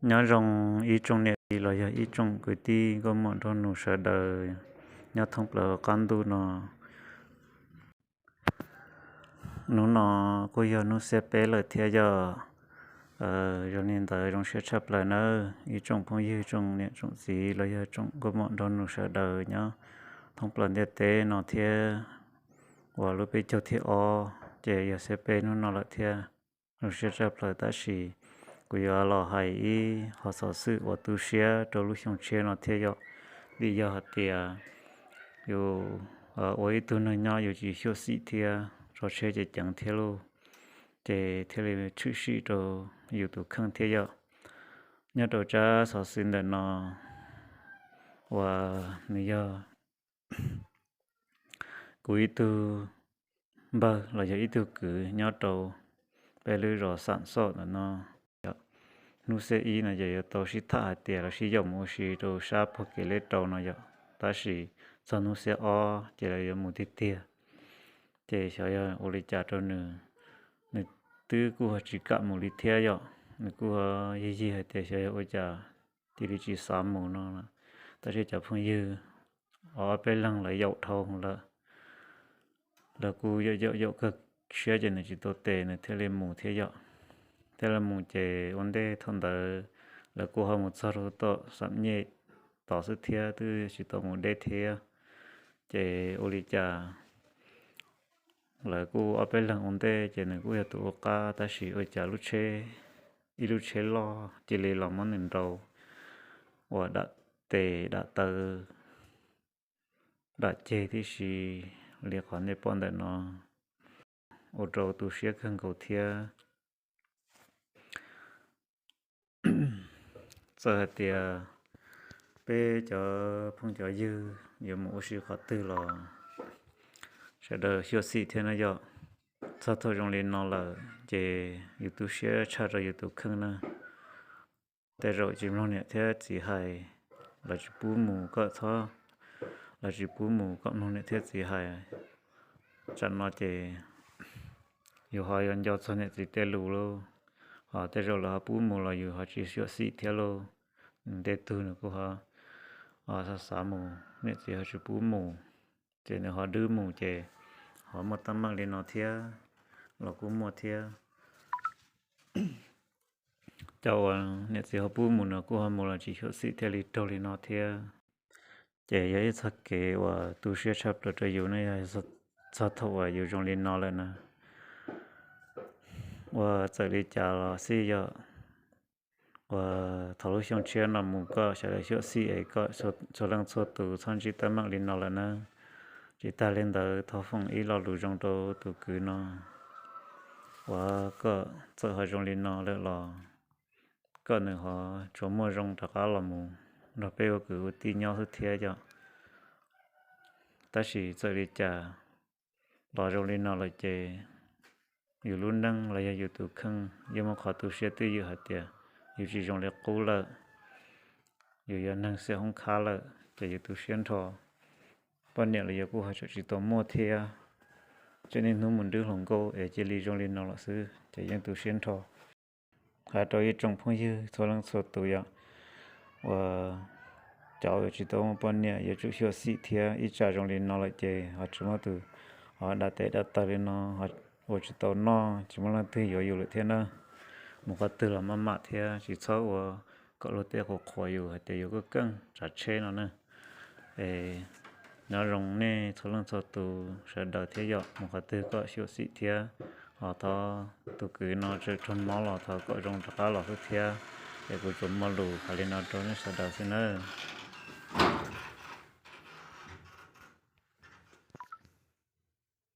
Nyob zoo ib tsoom niam txiv los yog ib tsoom kwv tij nkauj muam nraug nus sawv daws nyob thoob plaws qab ntuj no. Hnub no kuj yog hnub xiab peb lawm thiab yog. Zoo li ntawd zoo siab tshaj plaws nawb ib tsoom phooj ywg tsoom niam tsoom txiv los yog tsoom nkauj muam nraug nus sawv daws nyob thoob plaws ntiaj teb no thiab. Uas lub peb caug thib ob ces yog xiab peb hnub no lawm thiab. Zoo siab tshaj plaws tab sis kuv yuav los hais ib qho xov xwm uas tu siab rau lub xyoo tshiab no thiab yom. Vim yog hais tias yus ua ib tug neeg nyob yus tsis xyuam xim thiab tso tsheb ceev ceev thiab lauj, ces thiaj li tshwm sim rau yus tus kheej thiab yom. Nyob rau tsab xov xwm ntawm no uas nws yog kuv ib tug npawg los yog ib tug kwv nyob rau peb lub zos Xam Xauj ntawm no. Hnub xiab ib no ces yuav tau sib tham hais tias los sib yaum mus ua si rau sab pog kev leb rau no yom, tab sis txog hnub xiab ob ces lawv yuav mus tiag tiag. Ces xyov yog ua li cas rau nws, nws twb kuj ho tsis kam mus li thiab yom. Nws kuj ho yig yig hais tias xyov yog ua cas cia li tsis xav mus no. Tab sis cov phooj ywg ob peb leeg lawv yaum dhau lawm, lawv kuj yaum yaum yaum kawg siab ces nws tsis tau tes nws thiaj li mus thiab yom. Thiaj li mus ces ua ntej thaum ntawd lawv kuj ho mus txog rau tom Xam Nyej tod xwb thiab twb tsis tau mus deb thiab. Ces ua li cas lawv kuj ob peb leeg ua ntej ces nws kuj yog tus ua qab tab sis ua cas lub tsheb, ib lub tsheb loj cia li los muab nws nrau uas dam tes dam taw dam ceg tib si li qhov nej pom ntawm no, ua rau tu siab kawg nkaus thiab. Txawm hais tias peb cov phooj cov ywg yuav mus ua si qhov twg los sawv daws xyuam xim thiab no yom. Txog thaum zoo li no lawm ces yus tu siab tshaj rau yus tus kheej na. Tej zaum tsis mloog niam thiab txiv hais, lawv tsis pub mus koj txhob, lawv tsis pub mus koj mloog niam thiab txiv hais. Tsam no ces yus ho yuav nco txog niam txiv tej lus lauj, ho tej zaum lawv ho pub mus los yus ho tsis xyuam xim thiab lauj. Nws tej tug nws kuj ho xav xav mus, niam txiv ho tsis pub mus, ces nws ho dwb mus ces ho muaj teeb meem li no thiab los kuj muaj thiab. Cov uas niam txiv ho pub mus no kuj ho mus los tsis xyuam xim thiaj li raug li no thiab. Ces yog ib txoj kev uas tu siab tshaj plaws rau yus ne, yog txog thaum uas yus zoo li no lawm na. Uas txawm li cas los xij yog uas thaum lub xyoo tshiab no mus koj sawv daws xyuam xim es koj txhua leej txhua tus txhob ntsib teeb meem li no lawm na. Tsis tag li ntawd thov foom ib lo lus zoo rau tus kwv no uas koj txawm ho zoo li no lawm los koj nws ho tsuas muaj zoo rov qab los mus nrog peb ua kwv ua tij nyob xwb thiab yom. Tab sis txawm li cas los zoo li no lawm ces yus lub neej los yog yus tus kheej yeej muaj qhov tu siab twj ywm hais tias yus tsis zoo li qub lawm, yus yog neeg xiam hoob khab lawm ces yus tu siab nrho. Poj niam los yus kuj ho tseem tsis tau muaj thiab, tseem niaj hnub mus nrwb hluas nkauj es cia li zoo li no lawm xwb ces yeej tu siab nrho. Hais rau ib tsoom phooj ywg txhua leej txhua tus yom, uas cov uas tsis tau muaj poj niam yuav tsum xyuam xim thiab, ib tsam zoo li no lawm ces ho tsis muaj tus ho dam tes dam taw li no, ua tsis tau noj, tsis muaj leej twg yuav yus lawm thiab na. Mus qhov twg los maj mam thiab, tsis txhob ua kom luag tej qhuas qhuas yus hais tias yus kuj keej tsav tsheb no na. Es nyob zoo nej txhua leej txhua tus sawv daws thiab yom, mus qhov twg kom xyuam xim thiab. Ho thov tus kwv no tseem raug mob los thov kom zoo rov qab los xwb thiab. Es kuv tsuas muaj lus hais li no rau nej sawv daws xwb nawb.